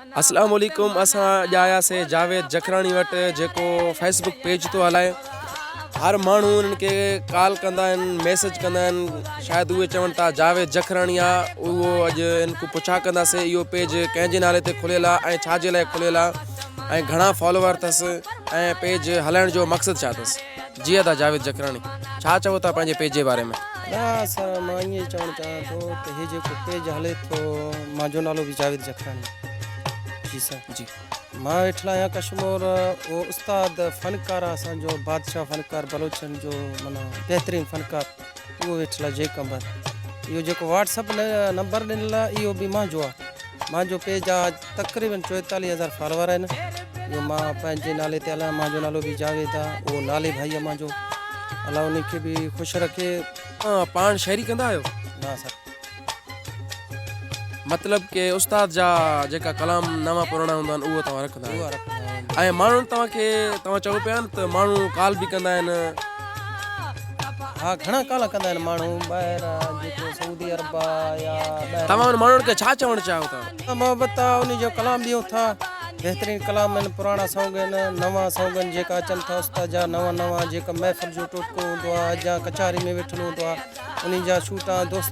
اسلام عليڪم اسان اڄ آياسي جاويد جکراڻي وٽ جيڪو فيسبڪ پيج ٿو هلائي هر ماڻهو انهن کي ڪال ڪندا آهن ميسج ڪندا آهن شايد اهي چون ٿا جاويد جکراڻي آ اهو اڄ ان کان پڇا ڪنداسي اهو پيج ڪنهن جي نالي تي کليل آ ۽ ڇا جي لاء کليل آ ۽ گهڻا فالوور اٿس ۽ پيج هلائڻ جو مقصد ڇا اٿس جي ادا جاويد جکراڻي ڇا چئو ٿا پنهنجي پيج جي باري ۾. ادا سر مان ائين چوڻ چاهيان ٿو ته هي جيڪو پيج هلي ٿو مانجو نالو به جاويد جکراڻي جي سر جي مان ويٺل آهيان ڪشمور اهو استاد فنڪار آ اسان جو بادشاهه فنڪار بلوچن جو معنيٰ بهترين فنڪار اهو ويٺل آ جيڪ امبر اهو جيڪو واٽس اپ نمبر ڏنل آ اهو به مانجو آ مانجو پيج آ تقريبن 44 هزار فالوور آهن اهو مان پنهنجي نالي تي هلايان مانجو نالو به جاويد آ اهو نالي ڀائي آ مانجو الله انهي کي به خوش رکي. اوهان پاڻ شاعري ڪندا آهيو؟ نه سر. مطلب ڪي استاد جا جيڪا ڪلام نوان پراڻا هوندا آهن اهو توهان رکندا آهيو ۽ ماڻهن توهان کي توهان چئو پيا نه ته ماڻهو ڪال به ڪندا آهن. ها گهڻا ڪال ڪندا آهن ماڻهو ٻاهر جيڪو سعودي عرب آ يا ٻاهر. توهان انهن ماڻهن کي ڇا چوڻ چاهيو ٿا؟ محبت آ انهي جو ڪلام ڏيون ٿا بهترين ڪلام آهن پراڻا سونگ آهن نوان سونگ آهن جيڪا اچن ٿا استاد جا نوان نوان جيڪا محفل جو ٽوٽڪو هوندو آ يا ڪچهري ۾ ويٺل هوندو آ انهي جا شوٽا دوست.